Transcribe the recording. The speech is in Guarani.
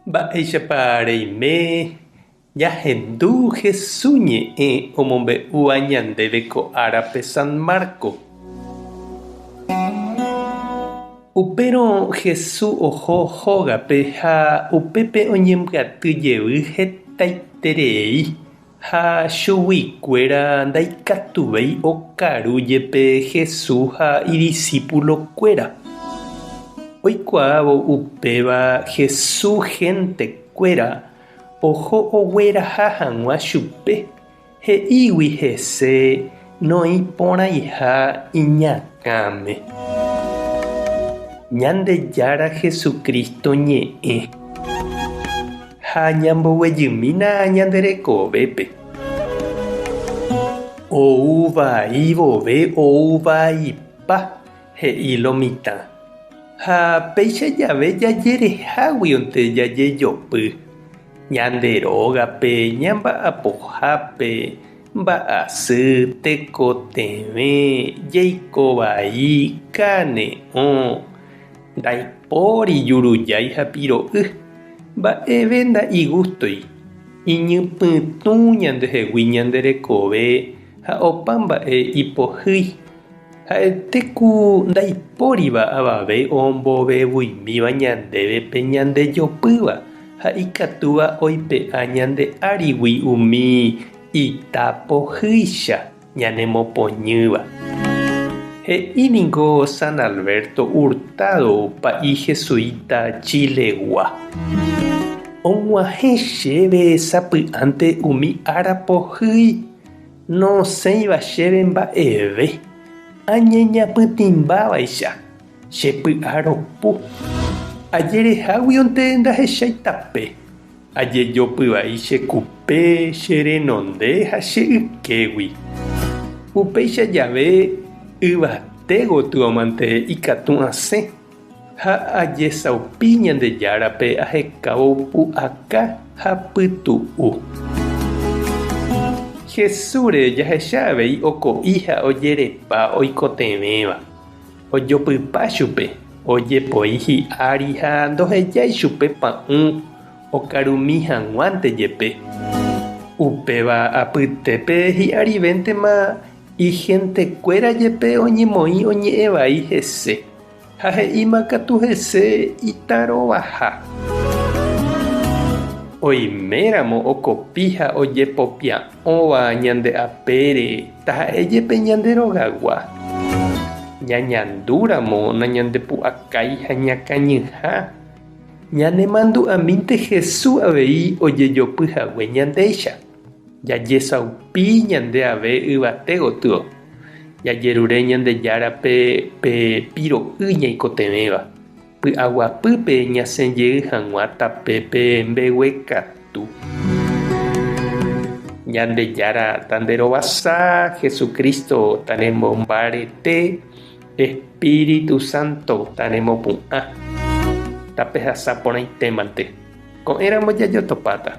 Mba'éichapa reime ñahendu Hesu ñe'ẽ omombe'úva ñandéve ko árape San Marco. Upérõ Hesu oho hógape ha upépe oñembyaty jevy hetaiterei ha chuguikuéra ndaikatuvéi okaru jepe Hesu ha idisípulokuéra. Oikuaávo upéva Hesu héntekuéra oho ogueraha hag̃ua chupe, he'ígui hese noĩporãiha iñakãme. Ñandejára Jesucristo ñe'ẽ. Ha ñamboguejymína ñande rekovépe. Ou vai vove ou vaipa, he'i lo mitã. Ha péicha jave jajereháguionte jajejopy, ñande rógape, ñamba'apohápe, mba'asy, tekotevẽ, jeiko vai, kane'õ, ndaipóri jurujái ha piro'y, mba'eve nda'igústoi, iñypytũ ñandehegui ñande rekove ha opa mba'e ipohýi. Ha'ete ku ndaipóriva avave ombovevuimíva ñandéve pe ñandejopýva ha ikatúva oipe'a ñande árigui umi ita pohýicha ñanemopoñýva. He'i ningo San Alberto Hurtado pa'i jesuita Chile-gua. Og̃uahẽ chéve sapy'ánte umi ára pohýi. Nosẽiva chéve mba'eve, añeñapytĩmbávaicha, che py'a ropu. Ajereháguionte ndahechái tape, ajejopy vai che kupe, che renonde ha che ykégui. Upéicha jave yvate gotyomante ikatu asẽ ha ajesaupi Ñandejárape ahekávo pu'aka ha pytu'u. Jesúsre jahecha avei oko'i ha ojerepa oikotevẽva. Ojopypa chupe, ojepoi hi'ári ha ndohejái chupe pa'ũ okarumi hag̃uánte jepe. Upéva apytépe hi'arivéntema Ihentekuéra jepe oñemoĩ oñe'ẽ vai hese, ha he'íma katu hese itarovaha. Oiméramo okopi ha ojepopia'õva ñande apére, taha'e jepe ñande rogagua. Ñañandúramo nañandepu'akái ha ñakañyha, ñanemandu'amínte Jesús avei ojejopy hague ñandéicha. Jajesaupi ñande ave yvate gotyo, jajerure Ñandejárape pe piro'y ñaikotevẽva, py'aguapýpe ñasẽ jey hag̃ua tapépe mbeguekatu. Ñandejára tanderovasa, Jesucristo tanemombarete, Espíritu Santo tanemopu'ã. Tapehasa porãitémante. Ko'ẽramo jajotopáta.